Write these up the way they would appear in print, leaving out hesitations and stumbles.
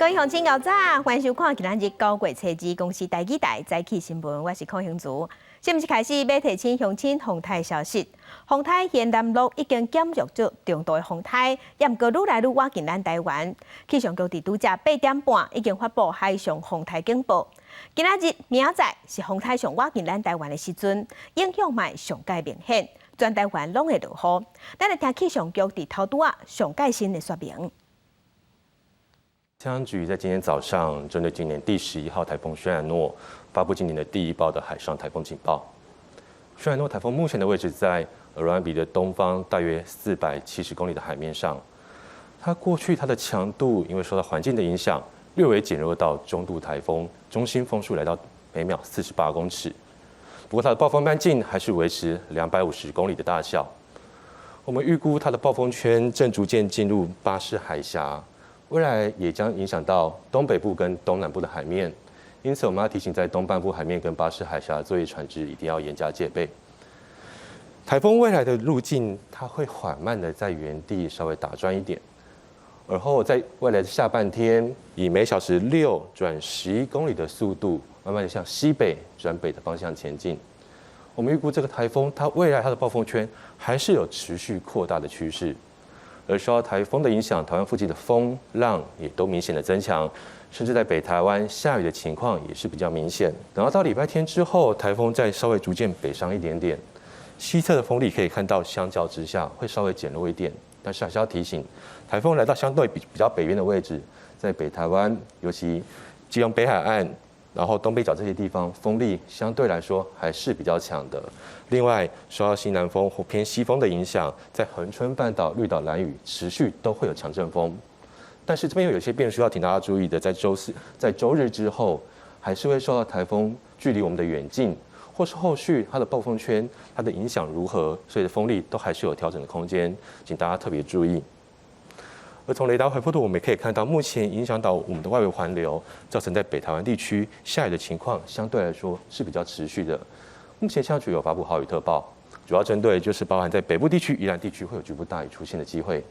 各位鄉親𠢕早，歡迎收看今仔日9月初二公視台語台早起新聞，我是柯興竹。新聞開始欲提醒鄉親風颱消息，風颱軒嵐諾已經減弱做中度的風颱，也毋過愈來愈倚近咱台灣。氣象局佇拄才8點半已經發布海上風颱警報。今仔日明仔載是風颱上倚近咱台灣的時陣，影響嘛上蓋明顯，全台灣攏會落雨。咱來聽氣象局佇頭拄仔上蓋新的說明。氣象局在今天早上，針對今年第11號颱風軒嵐諾，發布今年的第一報的海上颱風警報。軒嵐諾颱風目前的位置在鵝鑾鼻的東方，大約470公里的海面上。它過去它的強度因為受到環境的影響，略微減弱到中度颱風，中心風速來到每秒48公尺。不過它的暴風半徑還是維持250公里的大小。我們預估它的暴風圈正逐漸進入巴士海峽。未來也將影響到東北部跟東南部的海面，因此我們要提醒在東半部海面跟巴士海峽作業船隻一定要嚴加戒備。颱風未來的路徑，它會緩慢的在原地稍微打轉一點，而後在未來的下半天，以每小時6轉11公里的速度，慢慢的向西北轉北的方向前進。我們預估這個颱風，它未來它的暴風圈還是有持續擴大的趨勢。而受到颱風的影響，台灣附近的風浪也都明顯的增強，甚至在北台灣下雨的情況也是比較明顯。等到到禮拜天之後，颱風再稍微逐漸北上一點點，西側的風力可以看到，相較之下會稍微減弱一點。但是還是要提醒，颱風來到相對比較北邊的位置，在北台灣，尤其基隆北海岸，然後東北角這些地方，風力相對來說還是比較強的。另外，受到西南風或偏西風的影響，在恆春半島、綠島、蘭嶼持續都會有強陣風。但是這邊又有些變數要請大家注意的，在週四、在週日之後，還是會受到颱風距離我們的遠近，或是後續它的暴風圈它的影響如何，所以的風力都還是有調整的空間，請大家特別注意。而從雷達回波圖，我們也可以看到，目前影響到我們的外圍環流，造成在北台灣地區下雨的情況相對來說是比較持續的。目前氣象局有發布豪雨特報，主要針對就是包含在北部地區、宜蘭地區會有局部大雨出現的機會。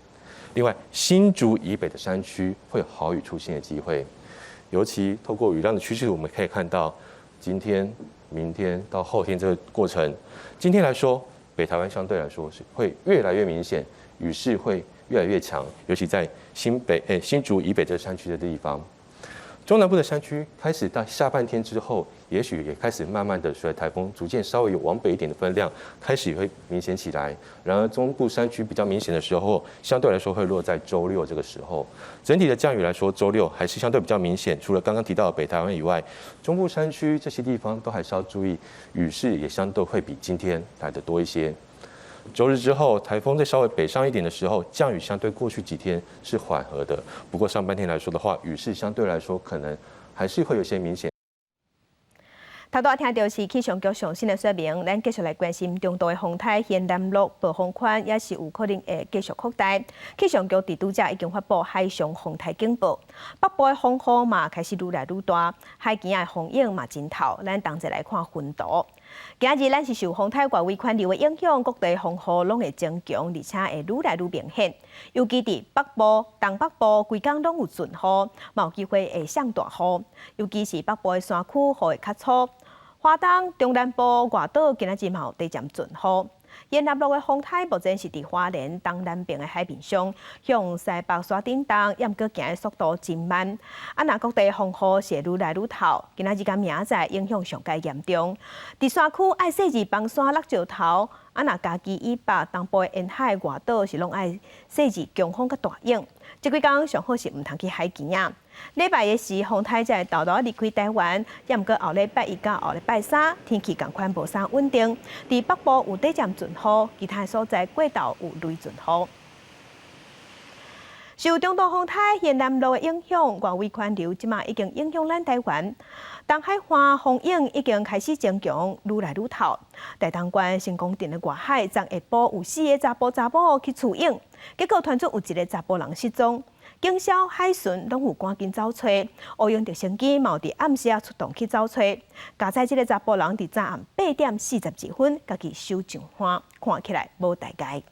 另外，新竹以北的山區會有豪雨出現的機會。尤其透過雨量的趨勢，我們可以看到，今天、明天到後天這個過程，今天來說，北台灣相對來說是會越來越明顯，雨勢會越來越強，尤其在新北、新竹以北這個山區的地方，中南部的山區開始到下半天之後，也許也開始慢慢的隨著颱風逐漸稍微有往北一點的分量，開始也會明顯起來。然而中部山區比較明顯的時候，相對來說會落在週六這個時候。整體的降雨來說，週六還是相對比較明顯。除了剛剛提到的北台灣以外，中部山區這些地方都還是要注意，雨勢也相對會比今天來得多一些。週日之後，颱風再稍微北上一點的時候，降雨相對過去幾天是緩和的。不過上半天來說的話，雨勢相對來說可能還是會有些明顯。頭拄聽著是氣象局上新的說明，咱繼續來關心中度的風颱軒嵐諾暴風圈，也是有可能會繼續擴大。氣象局佇拄才已經發布海上風颱警報，北部的風雨嘛開始愈來愈大，海墘仔的風湧嘛真透。咱同齊來看雲圖。今仔日咱是受風颱外圍環流的影響，各地風雨攏會增強，而且會愈來愈明顯。尤其佇北部、東北部，規工攏有陣雨，嘛有機會會上大雨。尤其是北部的山區，雨會較粗。花東、中南部、外島今仔日嘛有短暫陣雨。軒嵐諾的風颱目前是佇花蓮東南邊的海面上，向西北徙振動，也毋過行的速度真慢。啊，若各地風雨是會愈來愈透，今仔日佮明仔載影響上蓋嚴重。佇山區愛細緻防山落石頭，啊，若嘉義以北東部的沿海外島是攏愛細緻強風佮大湧。這幾工上好是毋通去海墘仔。禮拜一時風颱才會沓沓離開台灣，也毋過後禮拜一到後禮拜三天氣仝款無啥穩定。佇北部有短暫陣雨，其他所在過晝有雷陣雨。受中度風颱軒嵐諾的影響，外圍環流這馬已經影響咱台灣。東海岸風湧已經開始增強，愈來愈透。台東縣成功鎮的外海，昨下晡有四个查埔查某去趨湧，結果傳出有一个查埔人失蹤。警消海巡攏有趕緊走揣，烏鷹直升機嘛有佇暗時仔出動去走揣。佳哉這个查埔人佇昨暗8點42分，家己手上岸，看起來無代礙。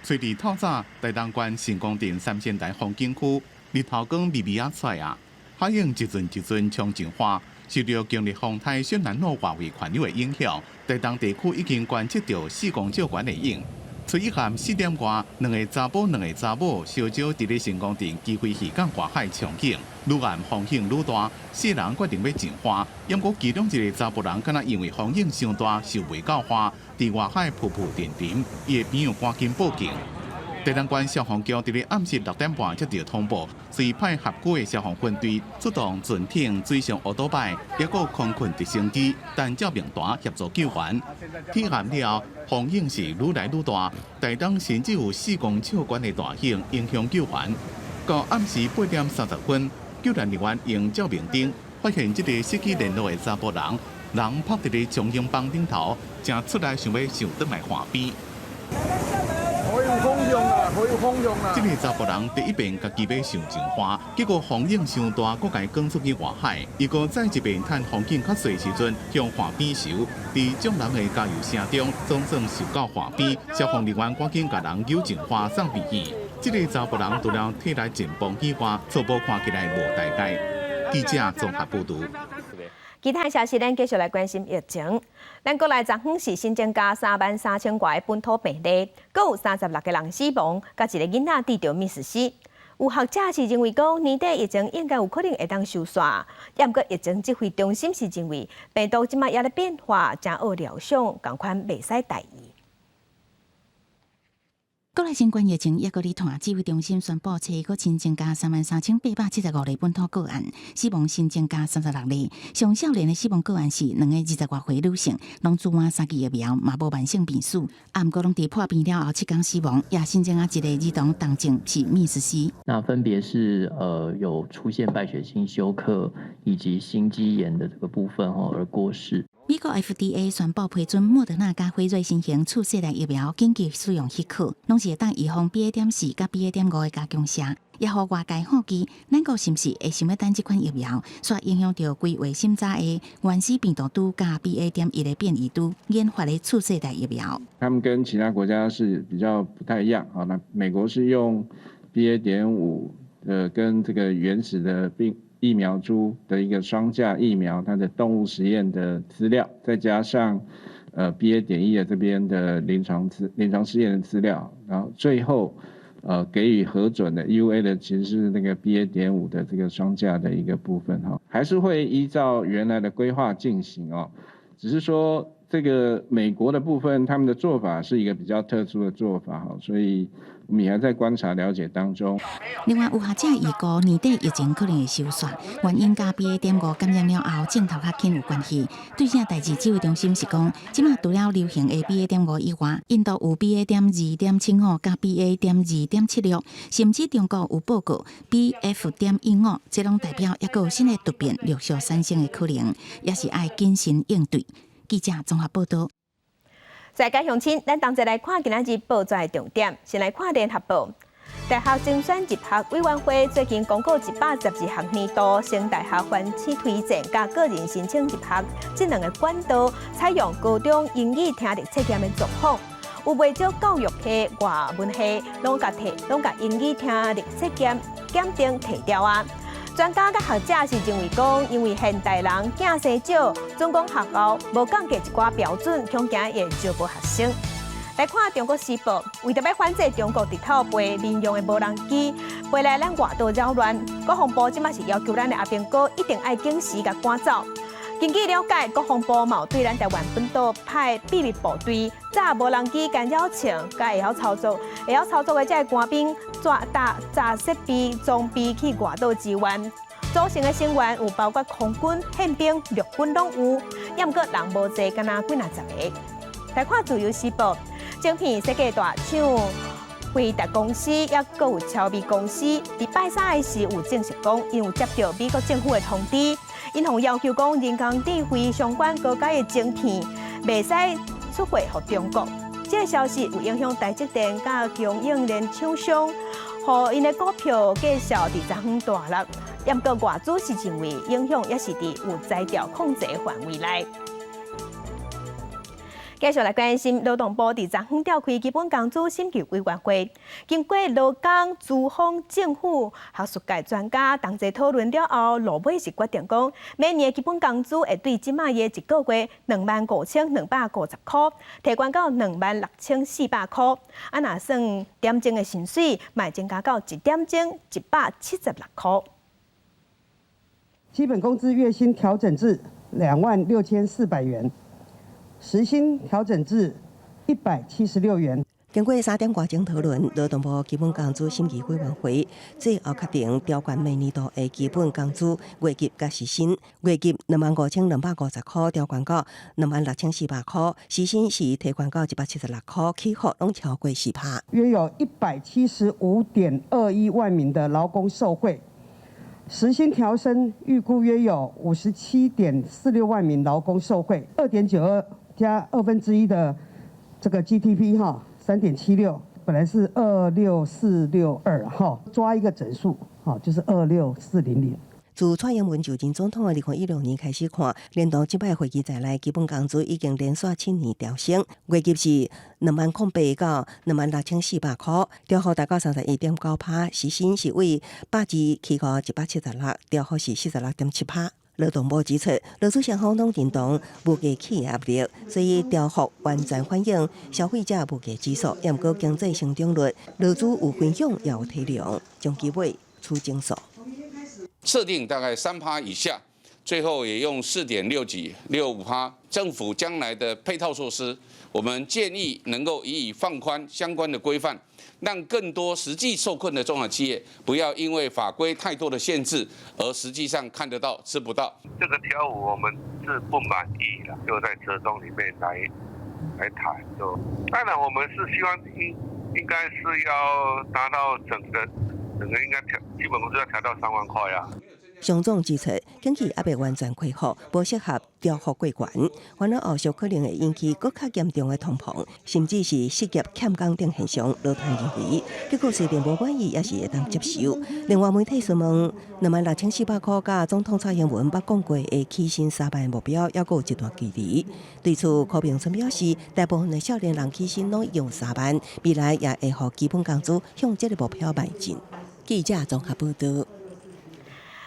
隨佇透早，台東縣成功鎮三仙台風景區，日頭光微微仔出啊，海湧一陣一陣衝上岸。受著強烈風颱軒嵐諾外圍環流的影響，台東地區已經觀測著4公尺懸的湧。初一暗4點外，兩个查埔兩个查某相招佇咧成功鎮基圍漁港外海衝湧，愈岸風湧愈大，四人決定欲上岸，毋過其中一个查埔人敢若因為風湧傷大，受袂到岸，佇外海浮浮沉沉，伊的朋友趕緊報警。台東縣消防局佇咧暗時6點半接著通報，隨派轄區的消防分隊出動船艇、水上歐多擺，抑閣空困直升機、單照明彈協助救援。天暗了後，風湧是愈來愈大，台東甚至有4公尺懸的大湧影響救援。到暗時8點30分，救援人員用照明燈發現這個失去聯絡的查埔人，人趴佇咧衝湧枋頂頭，正出來想欲上轉來岸邊。這个查埔人第一遍家己欲想上岸，結果風湧傷大，閣共伊捲出去外海。伊閣再一遍趁風湧較細時陣向岸邊游，佇眾人的加油聲中，總算游到岸邊。消防人員趕緊共人救上岸送醫院。這个查埔人除了體力緊繃以外，初步看起來無代礙。記者綜合報導。其他消息，咱繼續來關心疫情。咱國內昨昏是新增加33,000外个本土病例，閣有36個人死亡，佮一个囡仔得著瀕死。有學者是認為講，年底疫情應該有可能會當收煞。毋過疫情指揮中心是認為，病毒這馬猶咧變化，誠惡料想，仝款袂使大意。國內新冠疫情猶閣咧拖，指揮中心宣布，初一閣新增加33,875例本土個案，死亡新增加36例。上少年的死亡個案是兩个20外歲女性，攏注滿三劑疫苗，嘛無慢性病史。啊，毋過攏佇破病了後7工死亡，也新增加一個兒童重症是瀕死。那分別是有出現敗血性休克以及心肌炎的這個部分而過世。美國 FDA 宣布批准莫德納佮輝瑞新型次世代疫苗緊急使用許可，攏是會當預防 BA 點四佮 BA 點五的加強劑，也予外界好奇，咱國是毋是會想欲等這款疫苗，煞影響著規劃審查的原始病毒株佮 BA 點一的變異株研發的次世代疫苗。他們跟其他國家是比較不太一樣，好，那美國是用 BA 點五的跟這個原始的病疫苗株的一個雙價疫苗，它的動物實驗的資料，再加上BA 點一的這邊的臨床試驗的資料，然後最後給予核准的 EUA 的其實是那個 BA 點五的這個雙價的一個部分哈，還是會依照原來的規劃進行哦，只是說這個美國的部分，他們的做法是一個比較特殊的做法哈，所以我們也還在觀察了解當中。另外，有學者預估年底疫情可能會收煞，原因佮 BA 點五感染了後，症頭較輕有關係。對這代誌指揮中心是講，這馬除了流行的 BA 點五以外，印度有 BA 點二點七五佮 BA 點二點七六，甚至中國有報告 BF 點一五，這攏代表猶閣有新的突變陸續產生的可能，也是愛謹慎應對。記者綜合報導。世界鄉親，咱同齊來看今仔日報紙的重點。先來看聯合報，大學甄選入學委員會最近公告112學年度升大學環試推薦佮個人申請入學這兩个管道，採用高中英語聽力測驗的狀況。有袂少教育系、外文系攏共提，攏共英語聽力測驗檢定提掉啊。專家佮學者是認為講，因為現代人囝生少，總講學校無降低一寡標準，恐驚會招無學生。來看《中國時報》，為著欲反制中國直透飛民用的無人機，飛來咱外島擾亂，國防部這馬是要求咱的阿兵哥一定愛準時共趕走。根據了解，國防部嘛有對咱台灣本島派秘密部隊，紮無人機干擾槍，佮會曉操作、會曉操作的這个官兵，抓搭紮設備裝備去外島支援。組成的成員有包括空軍、憲兵、陸軍攏有，抑毋過人無濟，敢若幾若十个。來看《自由時報》，晶片設計大廠輝達公司，抑閣有超微公司，佇拜三的時有證實講，𪜶有接著美國政府的通知，𪜶予要求講人工智慧相關高階的晶片，袂使出貨予中國。這个消息有影響台積電佮供應鏈廠商，予𪜶的股票價數佇昨昏大落。毋過外資是認為影響也是佇有才調控制範圍內。繼續來關心勞動部佇昨昏召開基本工資審議委員會，經過勞工、資方、政府、學術界專家同齊討論了後，落尾是決定講，明年基本工資會對這擺的一個月25,250箍，提懸到26,400箍。啊，若算點鐘的薪水，嘛會增加到一點鐘176箍。基本工資月薪調整至26,400元。時薪調整至176元。經過3點外鐘討論，勞動部基本工資審議委員會最後確定調懸明年度的基本工資月入佮時薪，月入25,250箍調懸到26,400箍，時薪是提懸到176箍，起幅攏超過4%。約有175.21萬名的勞工受惠，時薪調升預估約有57.46萬名勞工受惠，2.92加1/2的這個 GDP 哈，3.76，本來是26462哈，抓一個整數，哈，就是26400。自蔡英文就任總統的2016年開始看，連同這擺會議在內，基本工資已經連續7年調升，月入是20,080到26,400箍，調幅達到31.9%，時薪是為2起到176，調幅是46.7%。勞動部指出，勞資雙方攏認同物價起壓力，所以調幅完全反映消費者物價指數，也毋過經濟成長率，勞資有分享也有體諒，中基會出整數。設定大概3趴以下，最後也用4.6幾65趴。政府將來的配套措施，我們建議能夠予以放寬相關的規範，讓更多實際受困的中小企業不要因為法規太多的限制，而實際上看得到吃不到。這個調幅我們是不滿意了，就在折中裡面來談。就當然我們是希望應該是要達到整個應該調基本工資要調到3萬塊啊。商總指出，經濟猶未完全恢復，無適合調幅過懸，反而後續可能會引起閣較嚴重的通膨，甚至是失業欠工等現象。勞團認為，結果雖然無滿意，也是會當接受。另外，媒體詢問26,400箍，佮總統蔡英文捌講過的起薪3萬目標，猶閣有一段距離。對此，柯明春表示，大部分的少年人起薪攏用3萬，未來也會予基本工資向這个目標邁進。記者綜合報道。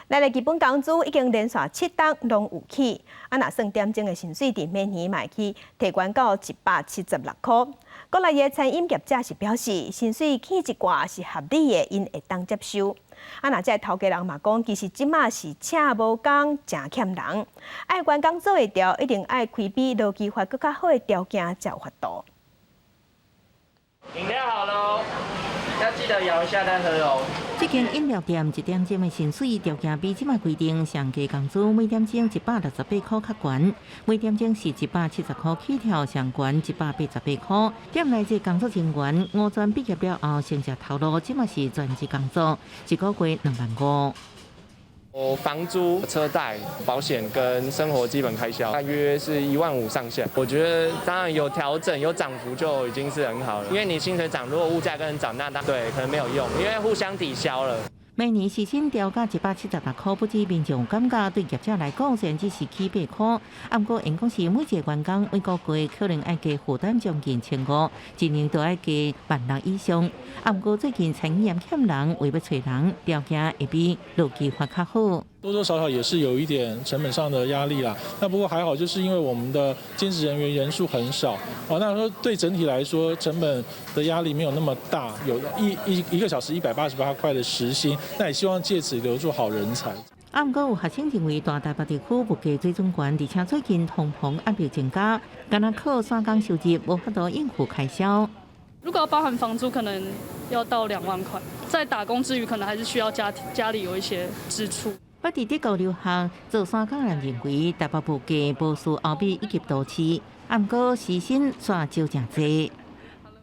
咱的基本工資已經連續7冬攏有起，啊，若算點鐘的薪水，佇明年嘛會去提懸到176箍。國內的餐飲業者是表示，薪水起一寡是合理的，𪜶會當接受。啊，若這頭家人嘛講，其實這馬是請無工，誠欠人，愛員工做會著，一定愛開比勞基法閣較好的條件才有法度。飲料好囉，要記得搖一下再喝哦。這間飲料店一點鐘的薪水條件比這馬規定上低工資每點鐘168箍較懸，每點鐘是170箍起跳，上懸188箍。店內這工作人員五專畢業了後，先食頭路，這馬是全職工作，一個月2萬5。我房租、車貸、保險跟生活基本開銷，大約是1萬5上下。我覺得當然有調整、有漲幅就已經是很好了，因為你薪水漲，如果物價跟著漲，那當對可能沒有用，因為互相抵消了。每年時薪調價176箍，不止民眾感覺對業者來講，雖然只是起8箍，毋過員工是每一個員工每個月可能愛加負擔將近1500，一年都愛加1萬6以上。毋過最近餐飲業欠人，為欲揣人，條件會比勞基法較好。多多少少也是有一點成本上的壓力啦。那不過還好，就是因為我們的兼職人員人數很少，哦，那說對整體來說成本的壓力沒有那麼大。有一個小時188塊的時薪，那也希望借此留住好人才。啊，毋過有學生認為大台北地區物價水準懸，而且最近通膨壓力增加，干焦靠散工收入無法度應付開銷。如果要包含房租，可能要到2萬塊。在打工之餘，可能還是需要家裡有一些支出。不佇德國留學做散工人認為，台北物價無輸歐美以及都市，毋過時薪煞少誠濟。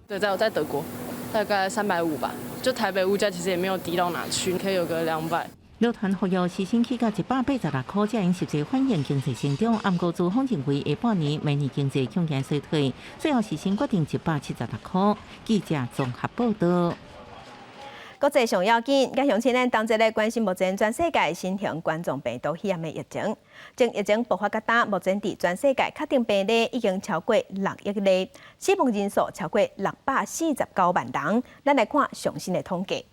對，在德國，大概350吧。就台北物價其實也沒有低到哪去，可以有個200。勞團呼籲時薪起到186箍，才能實際反映經濟成長。毋過資方認為下半年、明年經濟恐驚衰退，最後時薪決定176箍。記者綜合報道。國際上要緊，佮鄉親咱同齊來關心目前全世界新型冠狀病毒肺炎的疫情。從疫情爆發到今，目前佇全世界確診病例已經超過6億例，死亡人數超過649萬人。咱來看上新的統計，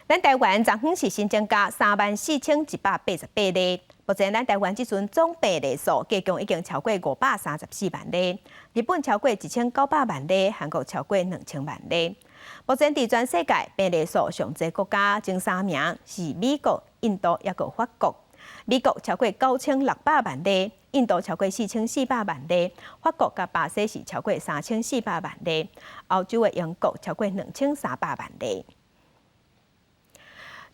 咱台灣昨昏是新增加34,188例，目前咱台灣這陣總病例數加總已經超過534萬例，日本超過1900萬例，韓國超過2000萬例。目前佇全世界病例數上濟國家前三名是美國、印度抑閣法國。美國超過9600萬例，印度超過4400萬例，法國佮巴西是超過3400萬例，歐洲的英國超過2300萬例。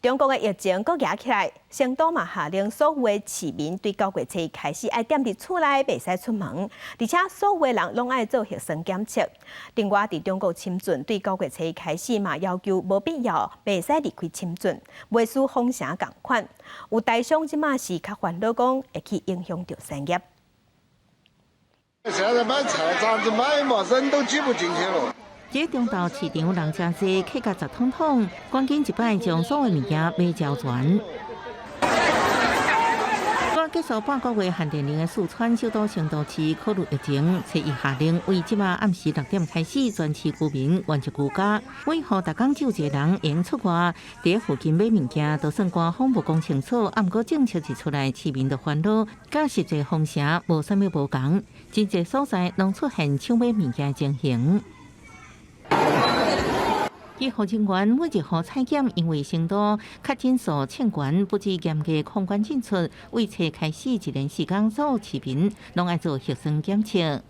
中國的疫情閣嚴起來，成都嘛下令所有的市民對9月初開始愛踮佇厝內，袂使出門，而且所有的人攏愛做核酸檢測。另外，佇中國深圳對9月初開始嘛要求無必要袂使離開深圳，袂輸封城仝款。有台商這馬是較煩惱，講會去影響著產業。現在買菜咋子買嘛，人都擠不進去了。這中晝市場人誠濟，客甲雜通通，趕緊一擺將所有物件買齊全。剛結束半個月限電令的四川首都成都市，考慮疫情，初一下令為這馬暗時6點開始，全市居民原則居家。為予逐工只有一个人會用出外，佇附近買物件，就算官方無講清楚，毋過政策一出來，市民就煩惱，佮實際封城無啥物無仝，真濟所在攏出現搶買物件的情形。醫護人員每日予採檢，因為成都確診數衝懸，不止嚴格控管進出，為初開始一連四工，所有市民攏愛做核酸檢測。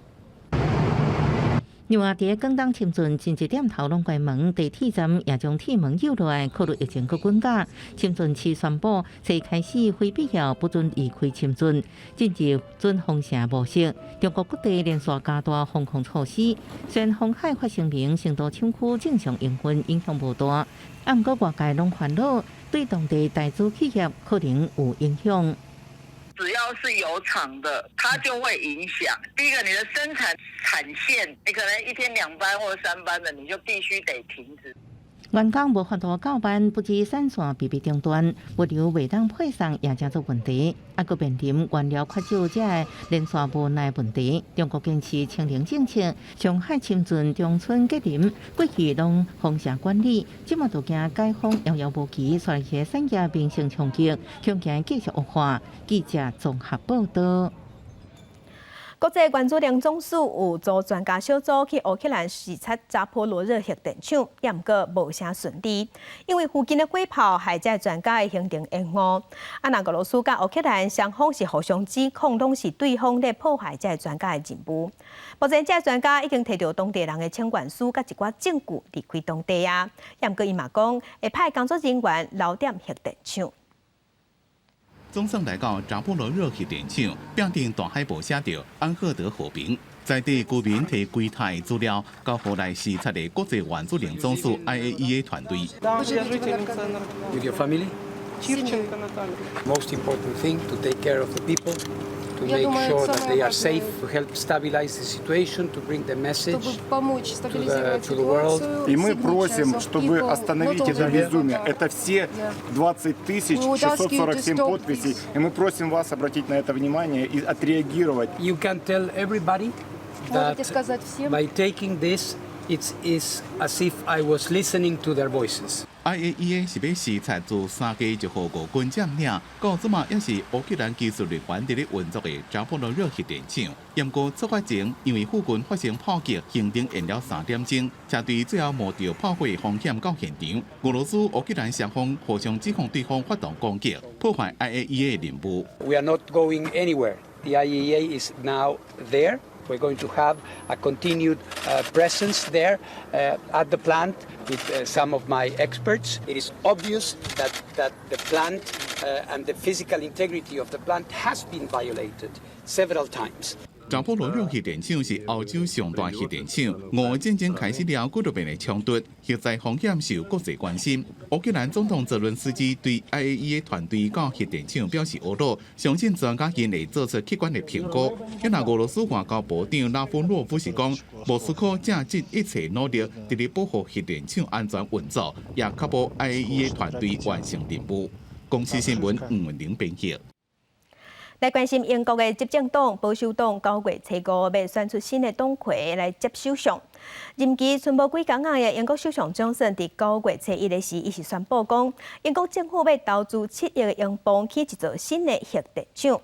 另外，佇廣東深圳，真濟店頭攏關門，地鐵站也將鐵門扭落來，考慮疫情閣滾加。深圳市宣布，初開始非必要不准離開深圳，進入準封城模式。中國各地連續加大封控措施，雖然紅海發聲明，成都廠區正常營運影響無大，毋過外界攏煩惱，對當地台資企業可能有影響。只要是有廠的，它就會影響。第一個，你的生產產線，你可能一天兩班或三班的，你就必須得停止。員工無法度到班，不止產線被迫中斷，物流袂當配送也成做問題。啊，閣面臨原料缺少這个連續無奈問題。中國堅持清零政策，上海、深圳、長春、吉林過去攏封城管理，這馬就驚解封遙遙無期，帶來產業民生衝擊，恐驚繼續惡化。記者綜合報道。國際原子能總署有組專家小組去烏克蘭視察扎波羅熱核電廠，也毋過無啥順利，因為附近的火炮害這專家的行程延誤。啊，若俄羅斯佮烏克蘭雙方是互相指控，攏是對方咧破壞這專家的任務。目前，這專家已經提著當地人的請願書佮一寡證據離開當地啊。也毋過伊嘛講，會派工作人員留踮核電廠。總算來到扎波羅熱核電廠，餅頂大海報寫著安赫德和平，在地居民提規袋資料，交予來視察的國際原子能總署 IAEA 團隊。 With your family? Most important thing to take care of the people, to make sure that they are safe, to help stabilize the situation, to bring the message to the world. И мы просим, чтобы остановить это безумие. Это все 20 647 подписей. И мы просим вас обратить на это внимание и отреагировать. You can tell everybody that by taking this, it is as if I was listening to their voices. IAEA 是欲視察自三家一號俄軍佔領，到這馬猶是烏克蘭技術人員佇咧運作的扎波羅熱核電廠。毋過出發前，因為附近發生炮擊，行程延了3點鐘，車隊最後冒著炮火風險到現場。俄羅斯、烏克蘭雙方互相指控對方發動攻擊，破壞 IAEA 的任務。 We are not going anywhere. The IAEA is now there. We're going to have a continued presence there at the plant with some of my experts. It is obvious that the plant and the physical integrity of the plant has been violated several times. 扎波羅熱核電廠是歐洲上大核電廠，俄烏戰爭開始了幾落遍的衝突，核災風險受國際關心。烏克蘭總統澤倫斯基對 IAEA 團隊到核電廠表示懊惱，相信專家𪜶會做出客觀的評估。若俄羅斯外交部長拉夫洛夫是講，莫斯科正盡一切努力，致力保護核電廠安全運作，也確保 IAEA 團隊完成任務。公視新聞吳文玲編輯。來關心英國的執政黨保守黨9月初5欲選出新的黨魁來接首相。任期賰無幾工仔的英國首相強森佇9月初1的時，伊是宣布講，英國政府欲投資7億英鎊起一座新的核電廠。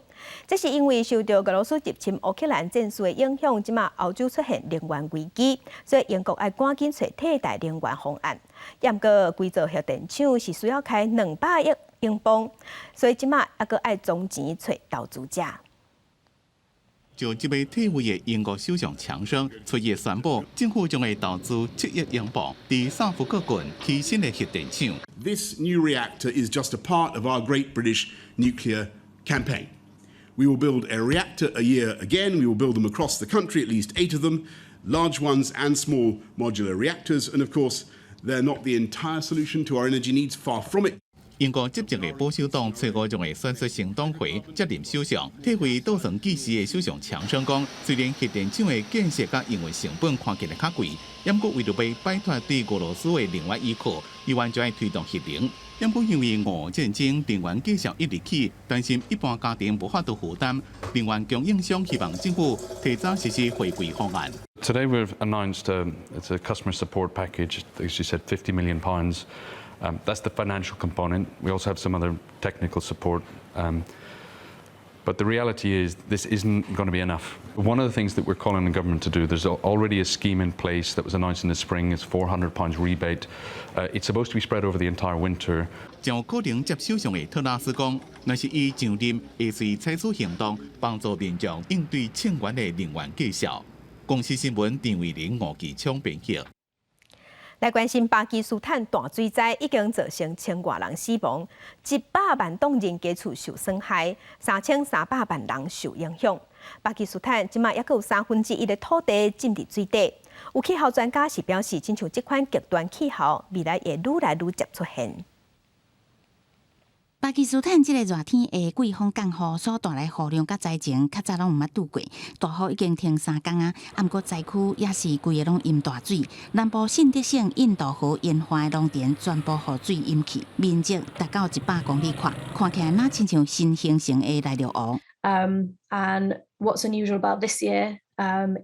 這是因為受著俄羅斯入侵烏克蘭戰事的影響，這馬歐洲出現能源危機，所以英國愛趕緊揣替代能源方案。毋過規座核電廠是需要開200億英鎊，所以這馬猶閣愛總錢揣投資者。就這位退位的英國首相強生出日宣布，政府將會投資7億英鎊，佇薩福克郡起新的核電廠。 This new reactor is just a part of our Great British nuclear campaign. We will build a reactor a year again. We will build them across the country, at least eight of them, large ones and small modular reactors. And of course, they're not the entire solution to our energy needs, far from it. 英國執政的保守黨初五將會選出新黨魁接任首相。退位倒算計時的首相強生講，雖然核電廠的建設佮營運成本看起來較貴，毋過為著欲擺脫對俄羅斯的能源依靠，伊完全愛推動核能。毋過因為俄烏戰爭能源價格一直起，擔心一般家庭無法度負擔。能源供應商希望政府提早實施回饋方案。 Today we've announced it's a customer support package, as you said, £50 million. That's the financial component. We also have some other technical support. But the reality is this isn't going to be enough. One of the things that we're calling on the government to do, there's already a scheme in place that was announced in the spring. It's £400 rebate. It's supposed to be spread over the entire winter. 將可能接首相的特拉斯講，若是伊上任，會隨採取行動幫助民眾應對衝懸的能源價數。公視新聞陳慧玲、吳繼昌編輯。來關心巴基斯坦大水災已經造成千外人死亡，100萬棟人家厝受損害，3300萬人受影響。巴基斯坦這馬猶閣有1/3的土地浸佇水底。有氣候專家是表示，親像這款極端氣候，未來會愈來愈捷出現。巴基斯坦這个熱天的季風降雨所帶來雨量佮災情，較早攏毋捌拄過。大雨已經停3工啊，毋過災區也是規个攏淹大水。南部信德省印度河沿岸的農田全部予水淹去，面積達到100公里闊，看起來若親像新形成的內陸湖。 And what's unusual about this year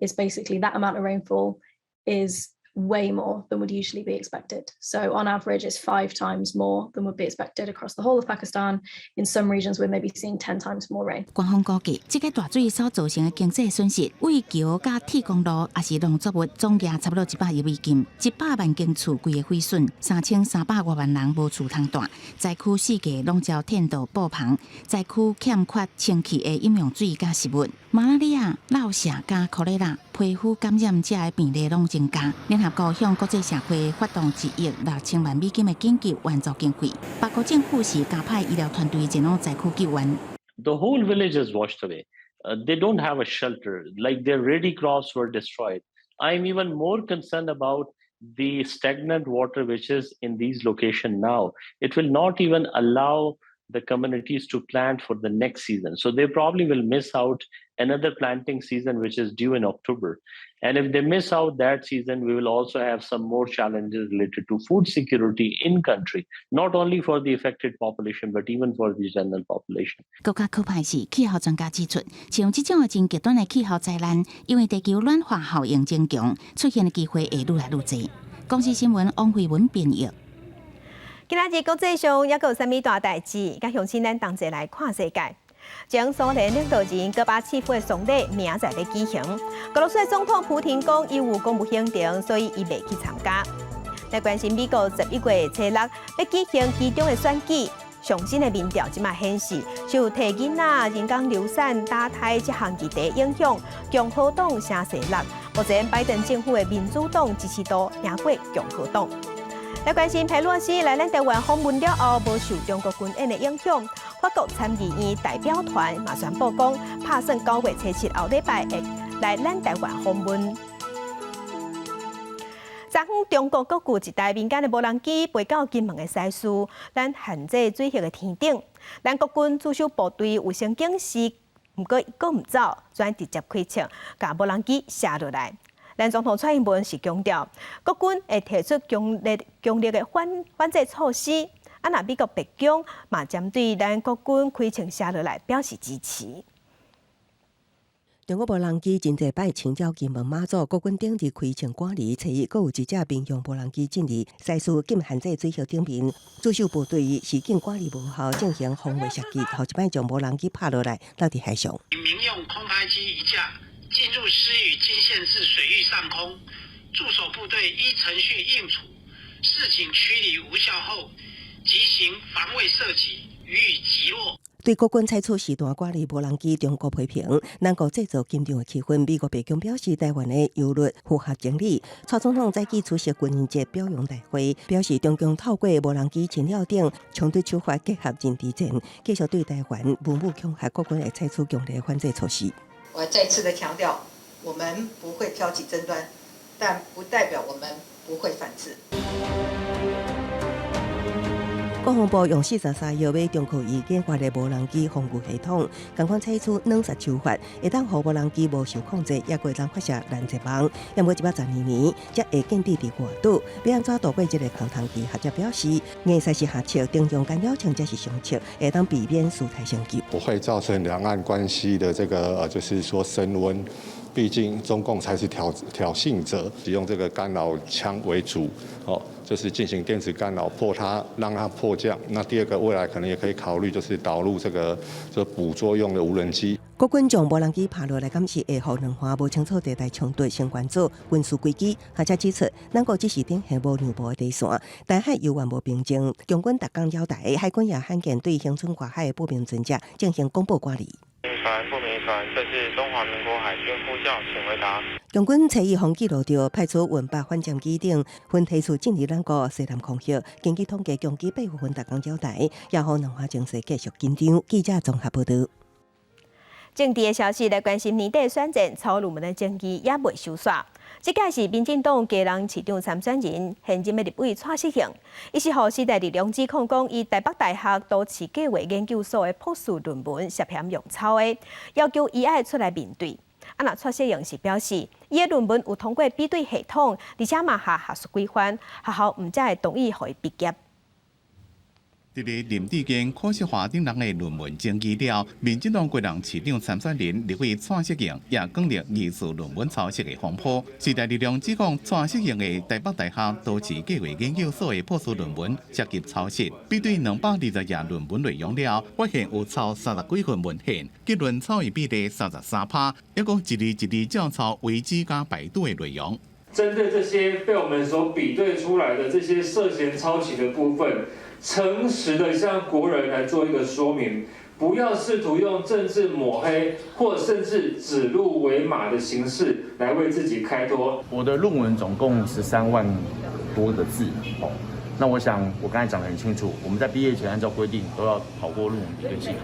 is basically that amount of rainfall is way more than would usually be expected. So on average, it's five times more than would be expected across the whole of Pakistan. In some regions, we're maybe seeing 10 times more rain. 官方估計，這个大水所造成的經濟損失，對橋佮鐵公路，抑是農作物，總額差不多100億美金，100萬間厝規个毀損，3300外萬人無厝通蹛，災區四界攏遭天道布棚，災區欠缺清氣的飲用水佮食物，馬拉利亞、落瀉佮科雷拉、皮膚感染這的病例攏增加。聯合國向國際社會發動1億6千萬美金的緊急援助經費。巴國政府是加派醫療團隊前往災區救援。 The whole village is washed away. They don't have a shelter. Like their ready crops were destroyed. I'm even more concerned about the stagnant water which is in these locations now. It will not even allow the communities to plant for the next season. So they probably will miss out another planting season, which is due in October. And if they miss out that season, we will also have some more challenges related to food security in country, not only for the affected population, but even for the general population. 閣較可怕是，氣候專家指出，像這種的真極端的氣候災難，因為地球暖化效應增強，出現的機會會愈來愈濟。公視新聞王慧文編譯。今仔日國際上猶閣有啥物大代誌？佮鄉親咱同齊來看世界。前蘇聯領導人戈巴契夫的喪禮明仔載欲舉行。俄羅斯的總統普廷講，伊有公務行程，所以伊袂去參加。來關心美國11月初6欲舉行期中的選舉，上新的民調這馬顯示，受提囡仔、人工流產、打胎這項議題影響，共和黨聲勢落。目前拜登政府的民主黨支持度贏過共和黨。來關心佩洛西來咱台灣訪問了後，無受中國軍演的影響，法國參議院代表團嘛宣布講，拍算9月27後禮拜會來咱台灣訪問。昨昏，中國國軍一台民間的無人機飛到金門的西嶼，咱限制水域的天頂。咱國軍駐守部隊有先警示，毋過閣毋走，轉直接開槍，共無人機射落來。咱總統蔡英文是強調，國軍會提出強烈強力的反制措施。啊，若美國白宮嘛針對咱國軍開槍射落來表示支持。中國無人機真濟擺侵擾金門馬祖，國軍頂日開槍趕離，初一閣有一隻民用無人機進入西嶼禁限制水域頂面，駐守部隊示警趕離無效，進行防衛射擊，予一擺將無人機拍落來，落佇海上。民用空拍機一架進入獅嶼禁限制水域上空，駐守部隊依程序應處，示警驅離無效後，即行防衛射擊，予以擊落。對國軍採取時段管理無人機，中國批評，南國製造緊張的氣氛。美國白宮表示，台灣的憂慮符合情理。蔡總統早起出席軍人節表揚大會，表示中共透過無人機侵擾等衝突手法結合認知戰，繼續對台灣文武恐嚇，國軍會採取強烈反制措施。我再次的強調，我們不會挑起爭端，但不代表我們不會反制。國防部用43億買中科院研發的無人機防禦系統，仝款採取軟殺手法，會當予無人機無受控制，猶閣會當發射攔截網。毋過112年才會建置佇外島，欲按怎渡過這个空窗期？學者表示，硬塞是下策，中用干擾槍才是上策，會當避免事態升級。不會造成兩岸關係的這個，就是說升溫。畢竟中共才是挑釁者，使用這個干擾槍為主，哦，就是進行電子干擾破它，讓它迫降。那第二個未來可能也可以考慮，就是導入這個就捕捉用的無人機。國軍將無人機拍落來，敢是會予兩岸無清楚地帶衝突升懸做軍事危機。學者指出，咱國只是頂下無讓步的底線，台海猶原無平靜。共軍逐工擾台，海軍也罕見對恆春外海的步兵船隻進行廣播管理。船不明船，這是中華民國海軍呼叫，請回答。共軍初一予記錄著派出運八反潛機等分梯次進入咱國西南空域。根據統計，共機八月份逐工擾台，也予兩岸情勢繼續緊張。記者綜合報導。政治的消息來關心年底選戰，抄論文的爭議也未收煞。這屆是民進黨基隆市長參選人，現任的立委蔡適應，伊是予時代力量指控講，伊台北大學都市計畫研究所的博士論文涉嫌用抄的，要求伊愛出來面對。啊，若蔡適應是表示，伊的論文有通過比對系統，而且嘛合學術規範，學校毋才會同意予伊畢業。佇咧林智堅、柯錫華等人的論文爭議了，民進黨基隆市長參選人立委蔡適應也經歷疑似論文抄襲的風波。時代力量指控蔡適應的台北大學都市計畫研究所的博士論文涉及抄襲，比對220頁論文內容了，發現有抄30幾份文獻，結論抄的比例33%，猶閣一字一字照抄維基佮百度的內容。針對這些被我們所比對出來的這些涉嫌抄襲的部分，誠實的向國人來做一個說明，不要試圖用政治抹黑或甚至指鹿為馬的形式來為自己開脫。我的論文總共13萬多個字，哦，那我想我剛才講得很清楚，我們在畢業前按照規定都要跑過論文比對系統，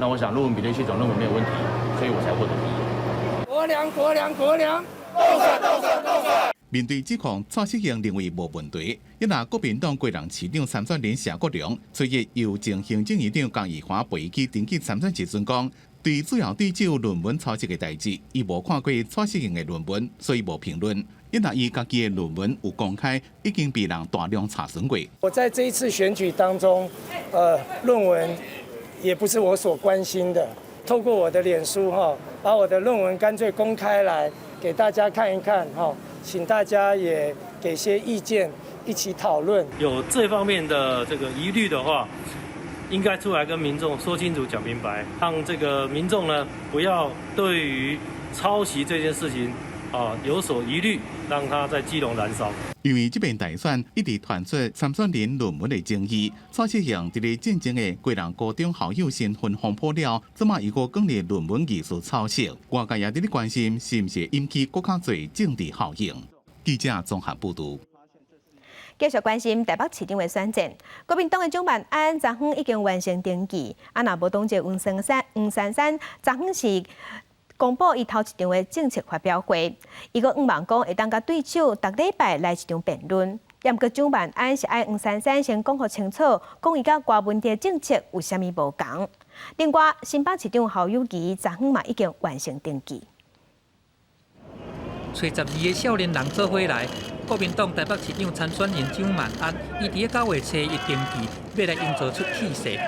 那我想論文比對系統認為沒有問題，所以我才獲得畢業。國梁國梁國梁，鬥選鬥選鬥選。面對指控，蔡適應認為無問題。一若國民黨基隆市長參選人謝國樑，隨日由前行政院長江宜樺陪去登記參選時陣講，對主要對手論文抄襲的代誌，伊無看過蔡適應的論文，所以無評論。一若伊家己的論文有公開，已經被人大量查詢過。我在這一次選舉當中，論文也不是我所關心的。透過我的臉書哈，把我的論文乾脆公開來給大家看一看哈。請大家也給些意見，一起討論。有這方面的這個疑慮的話，應該出來跟民眾說清楚、講明白，讓這個民眾呢不要對於抄襲這件事情啊有所疑慮，讓他在基隆燃燒。因為這遍大選一直傳出參選人論文的爭議，蔡適應佇咧進前的基隆高中校友身份風波了，這馬又閣講咧論文疑似抄襲，外界也佇咧關心是毋是引起閣較濟政治效應。記者綜合報導。繼續關心台北市長的選戰，國民黨的蔣萬安昨昏已經完成登記，啊，若無黨籍黃珊珊，黃珊珊昨昏是公布伊頭一場的政策發表會，伊閣向望講會當佮對手逐禮拜來一場辯論。毋過蔣萬安是愛黃珊珊先講予清楚，講伊佮柯文哲政策有啥物無仝。另外，新北市長侯友宜昨昏嘛已經完成登記。揣12个少年人做伙來，國民黨台北市長參選人蔣萬安，伊佇咧9月初一登記，欲來營造出氣勢。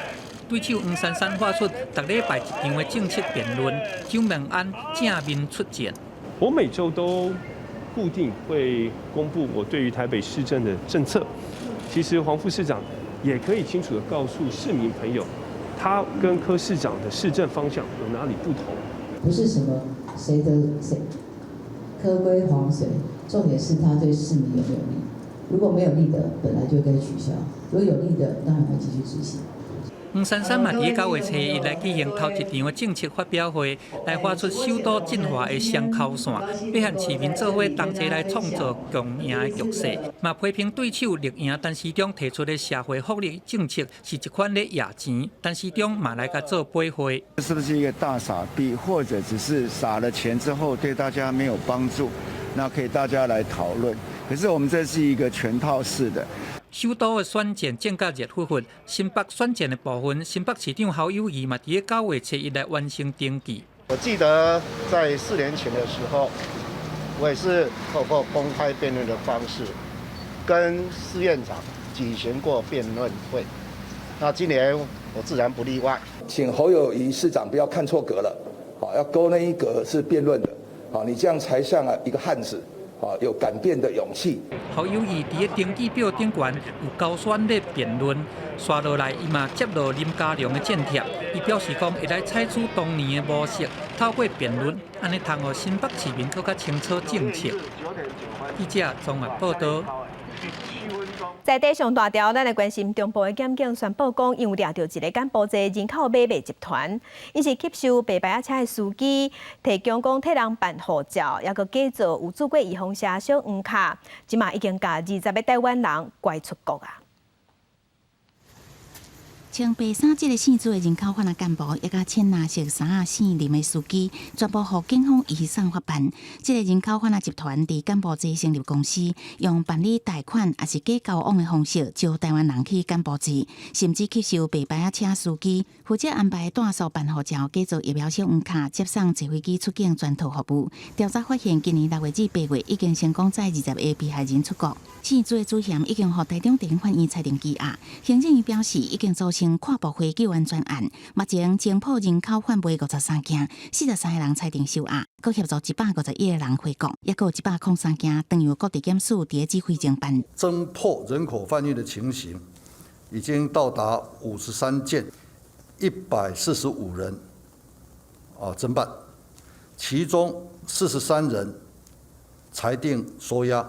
對手黃珊珊發出逐禮拜一場的政策辯論，蔣萬安正面出戰。我每週都固定會公布我對於台北市政的政策。其實黃副市長也可以清楚地告訴市民朋友，他跟柯市長的市政方向有哪裡不同。不是什麼誰的誰。柯歸黃誰？重點是他對市民有沒有利？如果沒有利的，本來就該取消；如果有利的，當然要繼續執行。黃珊珊嘛，佇咧9月初一來舉行頭一場的政策發表會，來發出首都進化的雙曲線，欲和市民做伙同齊來創造共贏的局勢。嘛批評對手綠營陳時中提出的社會福利政策是一款咧野錢，陳時中嘛來共做比會。是不是一個大傻逼，或者只是撒了錢之後對大家沒有幫助？那可以大家來討論。可是我們這是一個全套式的。首都的選戰戰甲熱乎乎，新北選戰的部分，新北市長侯友宜嘛，佇咧9月初一來完成登記。我記得在4年前的時候，我也是透過公開辯論的方式，跟司院長舉行過辯論會。那今年我自然不例外。請侯友宜市長不要看錯格了，好，要勾那一格是辯論的，好，你這樣才像啊一個漢子。啊，有敢辯的勇氣。侯友宜佇咧登記表頂懸有勾選咧辯論，紲落來伊嘛接落林佳龍的戰帖，伊表示講會來採取當年的模式，透過辯論，按呢通予新北市民閣較清楚政策。記者綜合報道。在地上大條，咱來關心中部的檢警宣布講，𪜶有掠著一个柬埔寨人口買賣集團，𪜶是吸收白牌仔車的司機，提供講替人辦護照，抑閣假造有注過預防射小黃卡，這馬已經共20个台灣人拐出國啊！穿白衫這个姓朱的人口販仔幹部，抑佮淺藍色衫仔姓林的司機，全部予警方移送法辦。這个人口販仔集團佇柬埔寨成立公司，用辦理貸款抑是假交往的方式，招台灣人去柬埔寨，甚至吸收白牌仔車司機，負責安排帶數辦護照、假造疫苗小黃卡、接送坐飛機出境全套服務。調查發現，今年6月至8月已經成功載20個被害人出國。姓朱的主嫌已經予台中地檢法院裁定羈押。行政院表示，已經組成跨部會救援專案，目前偵破人口販賣53件，43個人裁定收押，閣協助151個人回國，抑閣有103件，當由各地檢署佇咧指揮偵辦。偵破人口販運的情形已經到達53件，145人啊偵辦，其中43人裁定收押。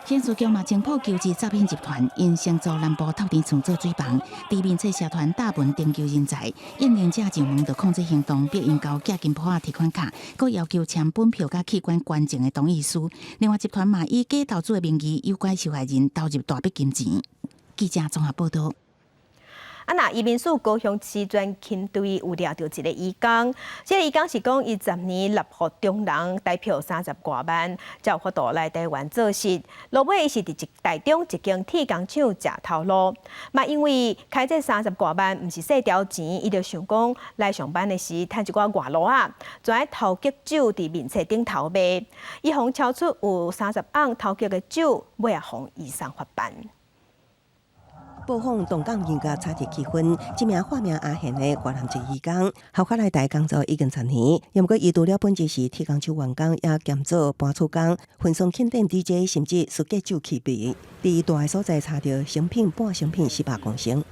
刑事局嘛偵破求職詐騙集團，𪜶先做南部透天厝做水房，佇面冊社團大門徵求人才，應徵者上門就控制行動，逼𪜶交寄金簿仔提款卡，閣要求簽本票佮器官捐贈的同意書。另外，集團嘛以假投資的名義誘拐受害人投入大筆金錢。記者綜合報道。啊，若移民署高雄市專勤隊有掠著一个移工，這个移工是講伊10年立予中人台票30外萬，才有法度來台灣做事。落尾伊是佇一台中一間鐵工廠食頭路，嘛因為開這三十外萬毋是細條錢，伊就想講來上班的時趁一寡外路仔，轉去偷激酒佇面冊頂頭賣，伊予超出有30盎偷激的酒，尾仔予移送法辦。報訪東港音樂差一氣氛，這名化名阿賢的越南籍移工，後來來台工作已經10年，毋過伊除了本職是鐵工廠員工，也兼做搬厝工、運送慶典 DJ，甚至私家酒氣味。佇伊蹛的所在查著成品半成品400公升。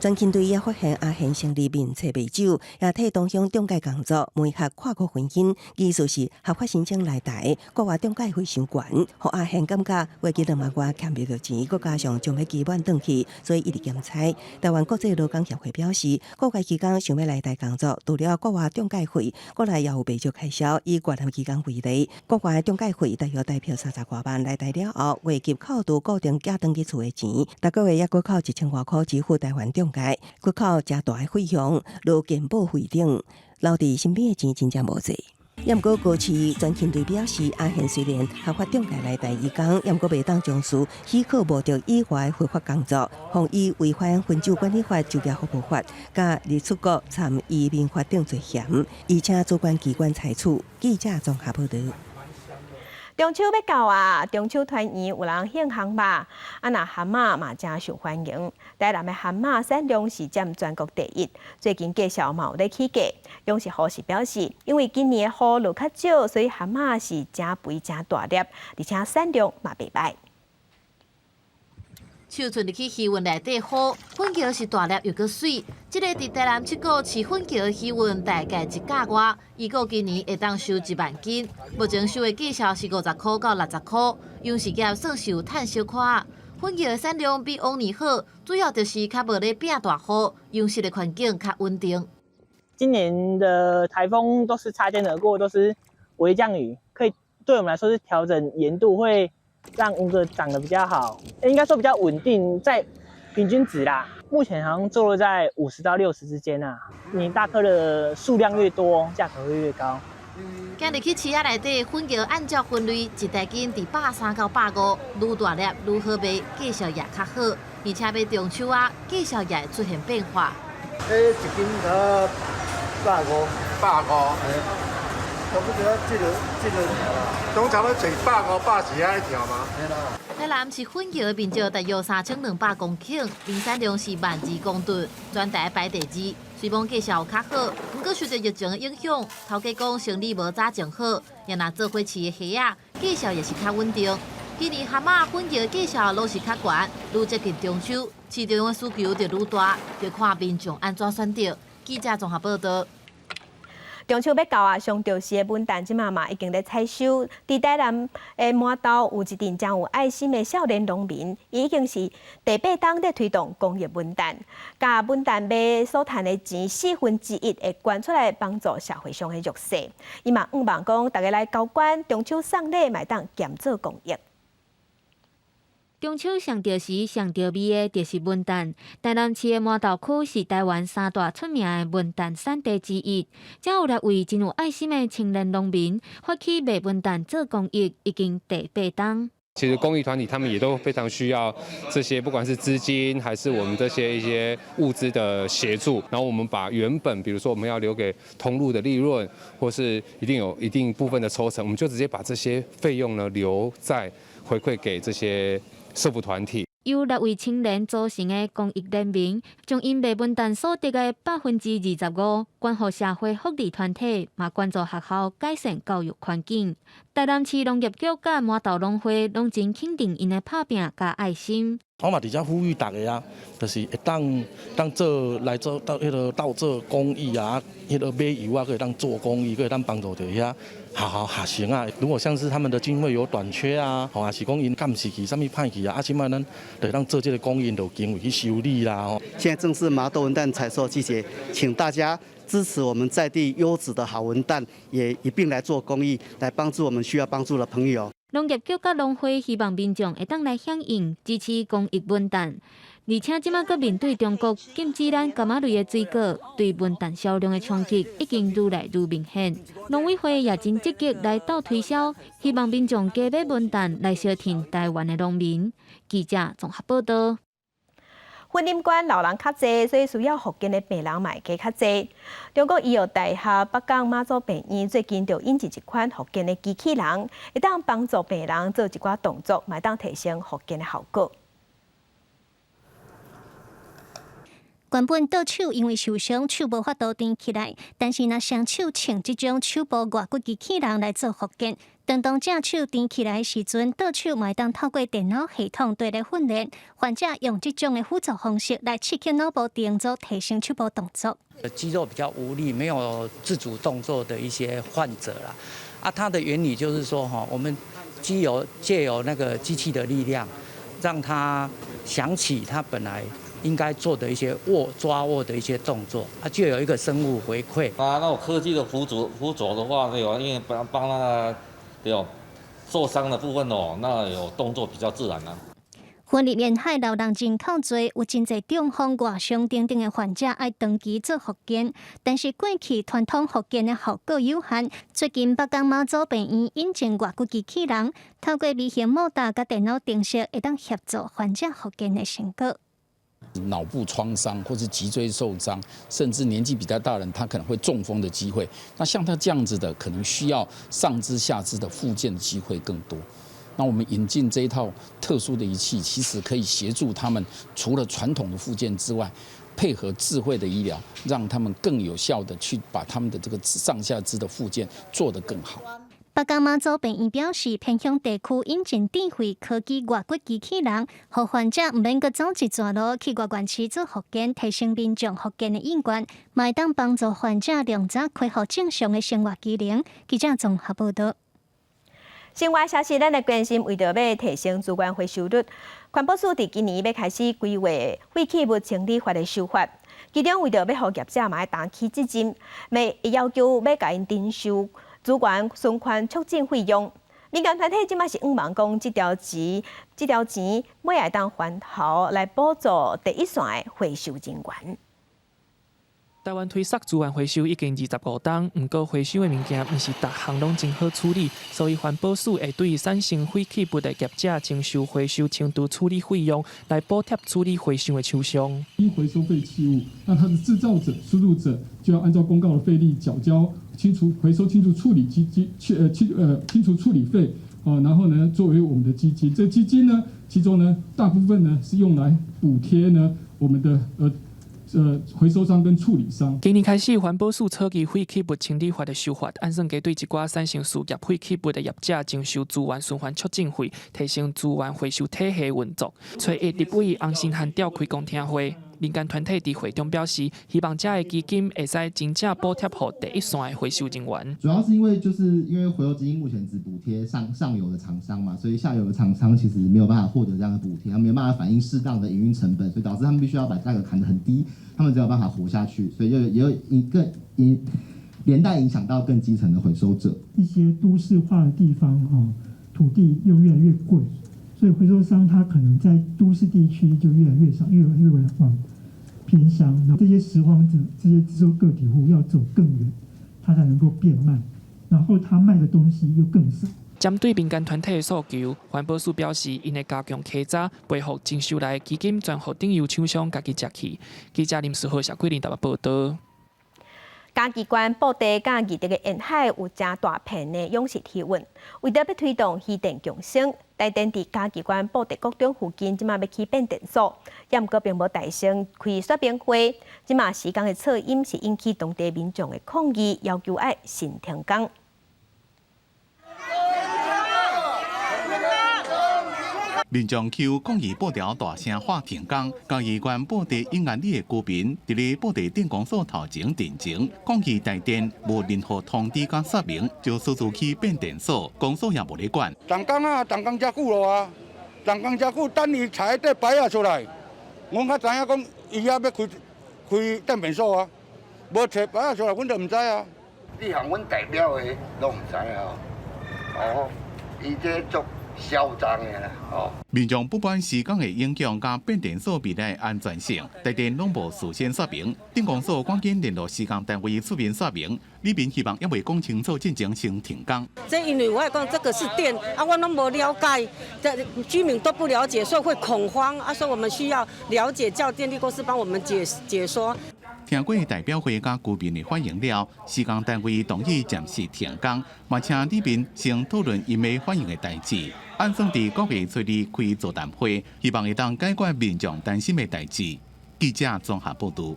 全勤隊也發現阿賢成立面冊賣酒，也替同鄉中介工作，媒合跨國婚姻，技術是合法申請來台，國外中介費傷懸，予阿賢感覺月給兩萬外欠袂著錢，閣加上將欲期滿轉去，所以一直兼差。台灣國際勞工協會表示，國外移工想欲來台工作，除了國外中介費，國內也有袂少開銷。以越南移工為例，國外中介費大約台票三十外萬來台了後，月給扣除固定寄轉去厝的錢，逐個月猶閣扣一千外箍支付台灣中介，閣扣誠大的費用，如健保費等，留佇身邊的錢真正無濟。毋過高市全勤隊表示，阿賢雖然合法中介來台移工，毋過袂當從事許可無著以外非法工作，予以違反婚酒管理法、就業服務法，佮入出國參移民法等罪嫌，伊請主管機關裁處。記者綜合報導。中秋欲到啊，中秋團圓有人興烘肉，啊若蚶仔嘛誠受歡迎。台南的蚶仔產量是佔全國第一，最近價數嘛有咧起價。養殖戶是表示，因為今年的雨落較少，所以蚶仔是誠肥誠大粒，而且產量嘛袂䆀。手伸入去魚塭內底好，粉蕎是大粒又閣媠。這个佇台南七股飼粉蕎的魚塭大概一甲外，預估今年會當收1萬斤。目前收的價數是50箍到60箍，養殖業算是有趁小可。粉蕎的產量比往年好，主要就是較無咧變大雨，養殖的環境較穩定。今年的颱風都是擦肩而過，都是微降雨，可以對我們來說是調整鹽度會讓蜈蚣長得比較好，應該說比較穩定，在平均值啦。目前好像坐落在50到60之間啊。你大顆的數量越多，價格會越高。今日去市仔內底，粉蕎按照分類，一大斤佇130到150，愈大粒愈好賣，價數也較好。而且欲中秋啊，價數也會出現變化。欸，一斤才150，百五。差不多這個通常都揣百五、百四愛調嗎？台南市粉蕎的面積大約3200公頃，年產量是1.2萬公噸，全台排第二。雖罔價數有較好，毋過受著疫情的影響，頭家講生理無早前好，也若做伙飼的蝦仔，價數也是較穩定。今年蚶仔粉蕎價數攏是較懸，愈接近中秋，市場的需求就愈大，就看民眾按怎選擇。記者綜合報導。中秋欲到啊，上著時的文旦這馬嘛已經咧採收。佇台南的麻豆有一陣誠有愛心的少年農民，伊已經是第八冬咧推動公益文旦，共文旦賣所趁的錢1/4會捐出來幫助社會上的弱勢。伊嘛向望講，逐家來交捐，中秋送禮嘛會當兼做公益。中秋上著時、上著味的，就是文旦。台南市的麻豆區是台灣三大出名的文旦產地之一。遮有六位真有愛心的青年農民，發起賣文旦做公益，已經第八冬。其實公益團體他們也都非常需要這些，不管是資金還是我們這些一些物資的協助。然後我們把原本，比如說我們要留給通路的利潤，或是一定有一定部分的抽成，我們就直接把這些費用呢留在回饋給這些社福團體。由六位青年組成的公益聯盟，將𪜶賣文旦所得的25%捐予社會福利團體，嘛捐助學校改善教育環境。台南市農業局佮麻豆農會攏真肯定𪜶的拍拚佮愛心。我嘛佇遮呼籲逐家啊，就是會當當做來做到彼个鬥做公益啊，彼个買油啊，閣會當做公益，閣會當幫助著遐學校學生啊。如果像是他們的經費有短缺啊，吼，抑是講𪜶監視器啥物歹去啊，啊，這擺咱就會當做這个公益，就經費去修理啦。吼。現在正是麻豆文旦採收季節，請大家支持我們在地優質的好文旦，也一併來做公益，來幫助我們需要幫助的朋友。農業局佮農會希望民眾會當來響應支持公益文旦，而且這馬閣面對中國禁止咱柑仔類的水果，對文旦銷量的衝擊已經愈來愈明顯。農委會也真積極來鬥推銷，希望民眾加買文旦來相挺台灣的農民。記者綜合報導。雲林縣老人較濟，所以需要復健的病人嘛會加較濟。中國醫藥大學北港馬祖病院最近就引進一款復健的機器人，會當幫助病人做一寡動作，嘛會當提升復健的效果。原本倒手因為受傷，手無法度踮起來，但是若雙手穿這種手部外骨機器人來做復健，當當正手踮起來時陣，倒手嘛會當透過電腦系統綴咧訓練。患者用這種的輔助方式來刺激腦部動作，提升手部動作。肌肉比較無力、沒有自主動作的一些患者啦，啊，它的原理就是說，哈，我們藉由那個機器的力量，讓他想起他本來應該做的一些握抓握的一些動作，它就有一個生物回饋。啊，那種科技的輔助的話，對哦，因為幫幫那個對哦受傷的部分哦，那有動作比較自然啊。雲林沿海老人人口濟，有真濟中風、外傷等等的患者愛長期做復健，但是過去傳統復健的效果有限。最近北港媽祖病院引進外骨機器人，透過微型莫達佮電腦程式，會當協助患者復健的成果。腦部創傷或是脊椎受傷，甚至年紀比較大人，他可能會中風的機會。那像他這樣子的，可能需要上肢、下肢的復健的機會更多。那我們引進這一套特殊的儀器，其實可以協助他們，除了傳統的復健之外，配合智慧的醫療，讓他們更有效的去把他們的這個上下肢的復健做得更好。北港媽祖病院表示，偏鄉地區引進智慧科技外骨機器人，予患者毋免閣走一逝路去外縣市做復健，提升民眾復健的意願，嘛會當幫助患者量早恢復正常的生活機能。記者綜合報道。新聞消息，咱來關心，為著欲提升資源回收率，環保署佇今年欲開始規劃廢棄物清理法的修法。其中為著欲予業者嘛愛擔起責任，會要求欲共𪜶徵收資源循環促進費用。民間團體這馬是向望講，這條錢欲會當還頭來補助第一線的回收人員。台灣推捒資源回收已經25冬，毋過回收的物件毋是逐項攏真好處理，所以環保署會對產生廢棄物的業者徵收回收清除處理費用，來補貼處理回收的廠商。應回收廢棄物，那它的製造者、輸入者就要按照公告的費率繳交清除回收清除處理基金、清除處理費，哦，然後呢作為我們的基金，這基金呢，其中呢大部分呢是用來補貼呢我們的回收商跟處理商。今年開始，環保署草擬廢棄物清理法的修法，按算計對一寡產生事業廢棄物的業者徵收資源循環促進費，提升資源回收體系運作。初一立委洪申翰召開公聽會，民間團體佇會中表示，希望這个基金會使真正補貼予第一線的回收人員。主要是因為就是因為回收基金目前只補貼上上游的廠商嘛，所以下游的廠商其實沒有辦法獲得這樣的補貼，他沒有辦法反映適當的營運成本，所以導致他們必須要把價格砍得很低，他們才有辦法活下去，所以就也有一個影連帶影響到更基層的回收者。一些都市化的地方，哈，土地又越來越貴，所以回收商他可能在都市地區就越來越少，越來越往偏鄉。這些拾荒者、這些自收個體戶要走更遠，他才能夠變賣，然後他賣的東西又更少。針對民間團體的訴求，環保署表示，𪜶會加強稽查，袂予徵收來的基金全予頂游廠商家己食去。記者林思豪、謝桂林台北報道。嘉義縣布袋佮義德的沿海有誠大片的養殖漁塭，為著欲推動漁電共生，台電佇嘉義縣布袋國中附近，這馬欲起變電所，也毋過並無代先開說明會，這馬施工的噪音是引起當地民眾的抗議，要求愛先停工。民眾求抗議布條大聲喊停工，嘉義縣布袋永安里的居民佇咧布袋鎮公所頭前陣前抗議台電無任何通知佮說明，就私自起變電所，公所也無咧管。動工啊，動工遮久咯啊，動工遮久，等伊拆塊牌仔出來，阮才知影講伊遐欲開電變所啊，無拆牌仔出來，阮就毋知啊。你向阮代表的攏毋知啊，哦，伊這足囂張的啦，哦。民眾不滿施工的影響佮變電所未來安全性，台電攏無事先說明，鎮公所趕緊聯絡施工單位出面說明，里民希望猶未講清楚進前先停工。這因為我講這個是電啊，我攏無了解，這居民都不了解，所以會恐慌啊，所以我們需要了解，叫電力公司幫我們解說。聽過代表會佮居民的反應了，施工單位同意暫時停工，嘛請里民先討論𪜶欲反映的代誌。按算佇9月初二開座談會，希望會當解決民眾擔心的代誌。記者綜合報導。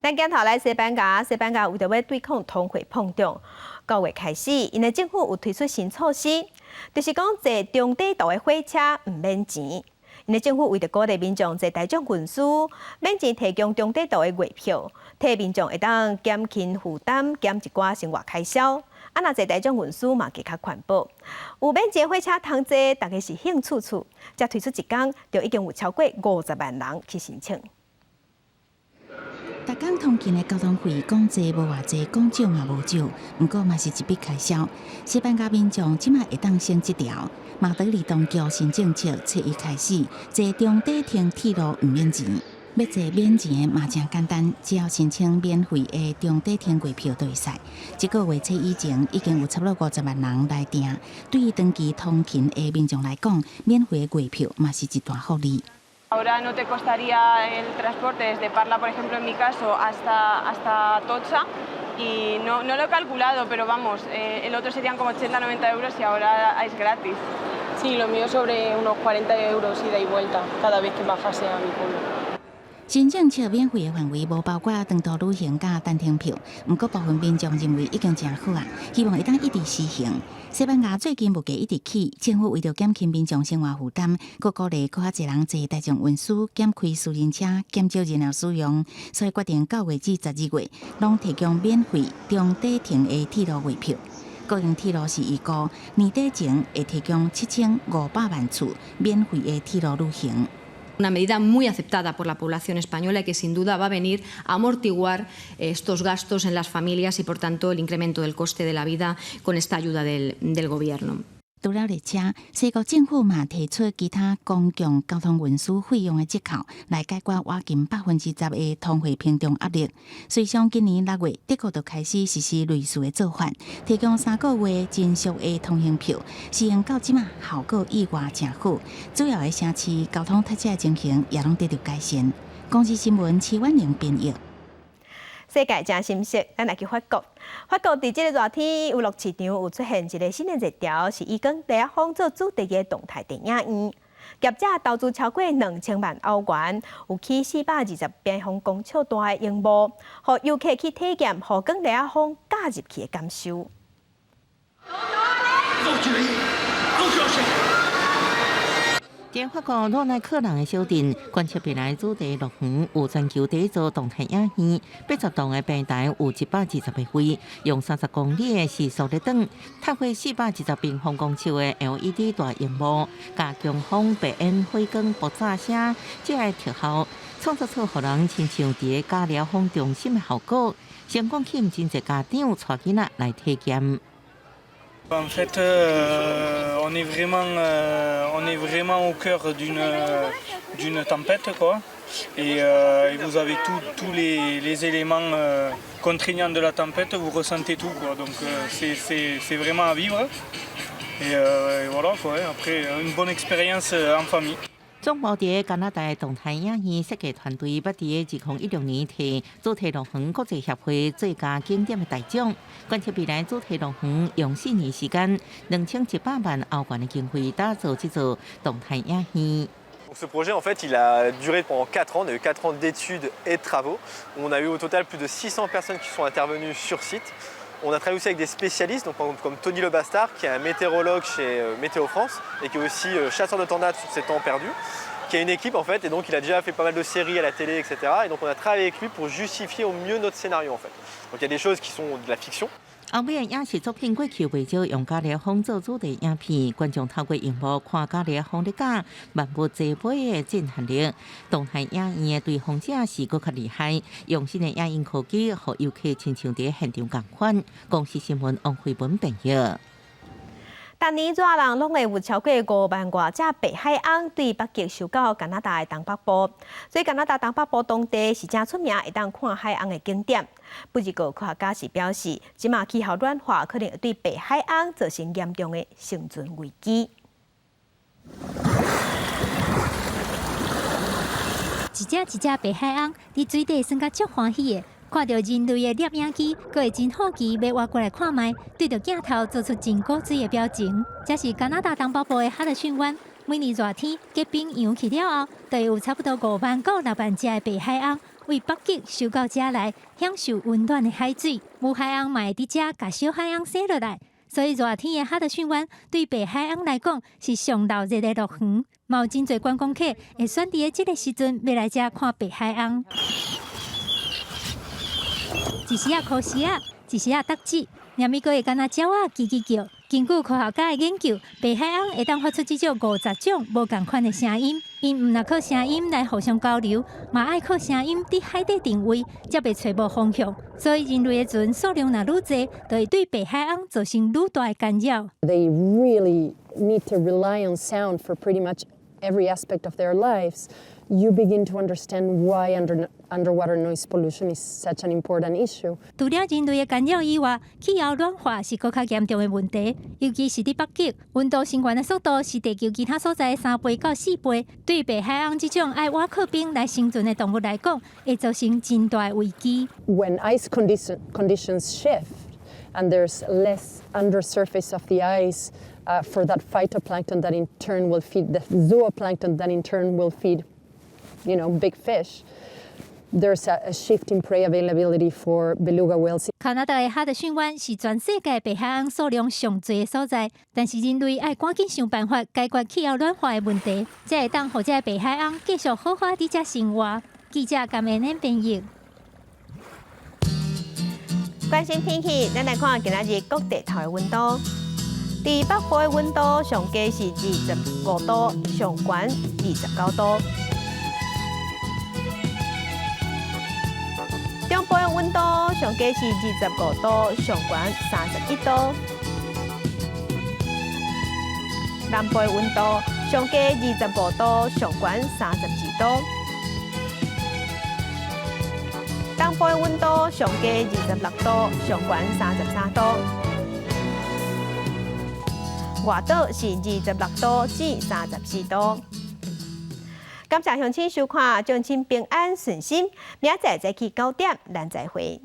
咱鏡頭來西班牙，西班牙為著欲對抗通貨膨脹，9月開始，𪜶的政府有推出新措施，就是講坐中短途的火車毋免錢。𪜶的政府為著鼓勵民眾坐大眾運輸，免錢提供中短途的月票，替民眾會當減輕負擔，減一寡生活開銷。啊，若坐大眾運輸嘛，會較環保。有免錢火車通坐，大家是興趣趣。才推出一工，就已經有超過50萬人去申請。逐工通勤的交通費講濟無偌濟，講少嘛無少，毋過嘛是一筆開銷。西班牙民眾這馬會當省這條。馬德里當局新政策，七一開始，坐中短程鐵路毋免錢。欲坐免錢的嘛誠簡單，只要申請免費的中短程月票就會使。這個月初以前已經有差不多50萬人來訂。對於長期通勤的民眾來講，免費的月票嘛是一大福利。 Ahora no te costaría el transporte desde Parla, por ejemplo, en mi caso, hasta Atocha y no, no lo he calculado, pero vamos, el otro serían como 80, 90 euros y ahora es gratis. Sí, lo mío sobre unos 40 euros ida y vuelta cada vez que bajase a mi pueblo. 新政策免費的範圍無包括長途旅行佮單程票，毋過部分民眾認為已經誠好啊，希望會當一直實行。西班牙最近物價一直起，政府為著減輕民眾生活負擔，閣鼓勵閣較濟人坐大眾運輸，減開私人車，減少燃料使用，所以決定9月至12月攏提供免費中短程的鐵路月票。國營鐵路是預估年底前會提供7500萬次免費的鐵路旅行。 Una medida muy aceptada por la población española y que sin duda va a venir a amortiguar estos gastos en las familias y, por tanto, el incremento del coste de la vida con esta ayuda del Gobierno. 除了列車，西國政府嘛提出其他公共交通運輸費用的折扣，來解決倚近10%的通貨膨脹壓力。隨上今年6月，德國就開始實施類似的做法，提供3個月真俗的通行票，試用到這馬效果意外誠好。主要的城市交通塞車的情形也攏得到改善。公視新聞徐婉玲編譯。世界誠心適，咱來去法國。法國佇這个熱天，遊樂市場有出現一个新的熱潮，是以岡利亞風做主題的動態電影院。業者投資超過2000萬歐元，有起420平方公尺大的螢幕，予遊客去體驗予岡利亞風咬入去的感受。佇法國洛奈克人的小鎮，觀測未來主題樂園有全球第一座動態影院，80棟的平台有120個位，用30公里的時速咧轉，透過420平方公尺的 LED 大螢幕，佮強風、白煙、火光、爆炸聲，這个特效創造出予人親像佇個加勒風中心的效果，成功吸引真濟家長帶囡仔來體驗。 En fait, on est vraiment au cœur d'une tempête, quoi. Et vous avez tous les éléments contraignants de la tempête, vous ressentez tout, quoi. Donc c'est vraiment à vivre. Et voilà, quoi. Après, une bonne expérience en famille. 總部佇加拿大動態影院設計團隊，捌佇2016年提主題樂園國際協會最佳景點的大獎。觀測未來主題樂園用4年時間，2100萬歐元的經費打造這座動態影院。 Ce projet, en fait, il a duré pendant 4 ans. On a eu 4 ans d'études et de travaux. On a eu au total plus de 600 personnes qui sont intervenues sur site. On a travaillé aussi avec des spécialistes, donc, par exemple, comme Tony Le Bastard, qui est un météorologue chez Météo France et qui est aussi chasseur de tornades sur ses temps perdus, qui a une équipe en fait, et donc il a déjà fait pas mal de séries à la télé, etc. Et donc on a travaillé avec lui pour justifier au mieux notre scénario en fait. Donc il y a des choses qui sont de la fiction. 後尾影視作品過去袂少用加勒風做主題影片，觀眾透過螢幕看加勒風咧咬萬物齊飛的震撼力。動態影院的追風者是閣較厲害，用新的影音科技，予遊客親像佇現場仝款。公視新聞王慧文編譯。逐年熱人攏會有超過5萬外隻白海鶯對北極游到加拿大的東北部，所以加拿大東北部當地是誠出名會當看海鶯的景點。不過科學家是表示，這馬氣候暖化可能會對白海鶯造成嚴重的生存危機。一隻一隻白海鶯佇水底耍甲足歡喜的，看著人類的攝影機，閣會真好奇欲倚過來看覓，對著鏡頭做出真古錐的表情。這是加拿大東北部的哈德遜灣，每年熱天結冰融去了後，就會有差不多5萬到6萬隻的白海鷗為北極游到遮來，享受溫暖的海水。母海鷗嘛會佇遮共小海鷗生落來，所以熱天的哈德遜灣對白海鷗來講是上鬧熱的樂園。嘛有真濟觀光客會選佇這个時陣欲來遮看白海鷗。一時仔可惜啊，一時仔得志，連咪閣會敢若鳥仔嘰嘰叫。根據科學家的研究，白海鷗會當發出至少50種無仝款的聲音。𪜶毋但靠聲音來互相交流，嘛愛靠聲音佇海底定位，才袂揣無方向。所以人類的船數量若愈濟，就會對白海鷗造成愈大的干擾。 They really need to rely on sound for pretty much every aspect of their lives. You begin to understand why underwater noise pollution is such an important issue. 除了人類的干擾以外，氣候暖化是閣較嚴重的問題，尤其是佇北極，溫度升懸的速度是地球其他所在的3倍到4倍。對白海鷗這種愛倚靠冰來生存的動物來講，會造成真大的危機。 When ice conditions shift and there's less undersurface of the ice for that phytoplankton that in turn will feed the zooplankton that in turn will feed big fish. There's a shift in prey availability for beluga whales. 加拿大的哈德遜灣是全世界白海鷗數量上濟的所在，但是人類愛趕緊想辦法解決氣候暖化的問題，才會當予這个白海鷗繼續好好佇遮生活。記者甘恩恩編譯。關心天氣，咱來看今仔日各地頭的溫度。佇北部的溫度上低是25度，上懸29度。中部的溫度上低是25度，上懸31度。南部的溫度上低25度，上懸32度。東部的溫度上低26度，上懸33度。外島是26度至34度。感謝鄉親收看，祝親平安順心。明仔載早起9點，咱再會。